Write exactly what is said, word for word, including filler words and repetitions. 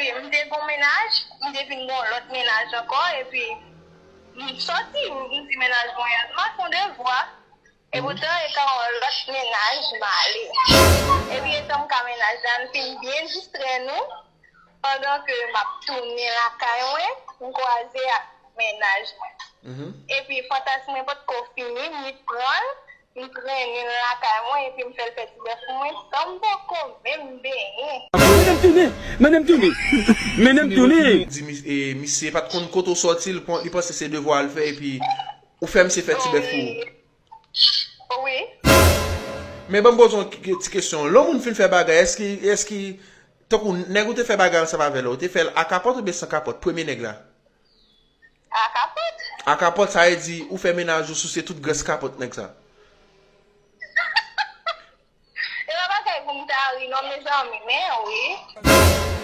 M te gon mennaj, m te vin gon lòt mennaj ankò, epi m sòti, m di mennaj mwen an, m al fè yon devwa. Epoutan, e ka yon lòt mennaj m ale. Epi etan m ka mennaj la, n fin byen distrè nou. Pandan ke m ap tounen lakay mwen, m kwaze ak mennaj mwen. Epi fantasm mwen potko fini, m pran l, m trennen l lakay mwen, epi m fè l fè ti bèf pou mwen, san m poko menm benyen. Mande m tounen, mande m tounen, mande m tounen. Di mi- e, misye pa t konn kote w sòti, li pon- li panse se devwa l fè, epi ou fè misye fè ti bèf pou ou. Wi. Wi. Men ban m poze yon ki- ti kesyon. Lè yon moun fin fè bagay, èske, èske, tankou nèg ou te fè bagay ansanm avè l la, ou te fè l a kapòt oubyen san kapòt? Premye nèg la. A kapòt. A kapòt, sa vle di ou fè mennaj ou souse tout grès kapòt nèg sa. E pa bagay pou m ta ri non, mezanmi, men wi.